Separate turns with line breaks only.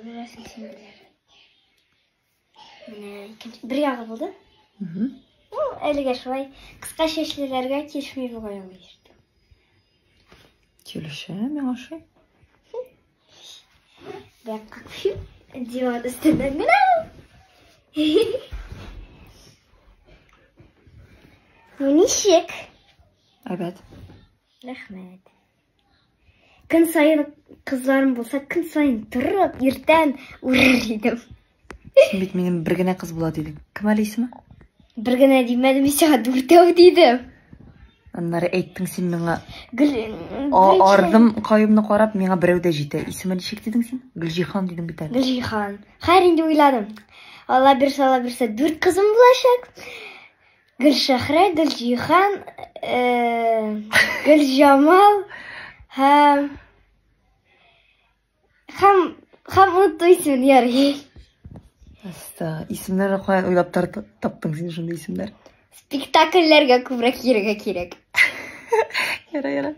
Беләсең син беләр. Менә икенче бер ягы булды. Ну, әлегә шулай. Кыска чәчлеләргә килешми бугай ул ишетү.
Килешә, миңа ошый.
Бәк диван өстеннән генә. Ну, ничек?
Әйбәт.
Рәхмәт. Көн саен кызларым булса, көн саен торып, иртән үрер идем.
Син бит минем бер генә кыз була дидең. Кем әле исеме?
Бер генә димәдем, мин сиңа дүртәү дидем.
Аннары әйттең син миңа.
Гөл
Ардым каюмны карап, миңа берәү дә җитә. Исеме ничек дидең син? Гөлҗиһан дидең бит әле.
Гөлҗиһан. Хәер инде уйладым. Алла бирсә, Алла бирсә, дүрт кызым булачак. Гөлшәһрә, Гөлҗиһан, Гөлҗамал һәм һәм һәм оныттым исемен, ярый.
Аста, исемнәрне каян уйлап таптың син шундый исемнәр?
Спектакльләргә күбрәк йөрергә кирәк.
Яра, яра.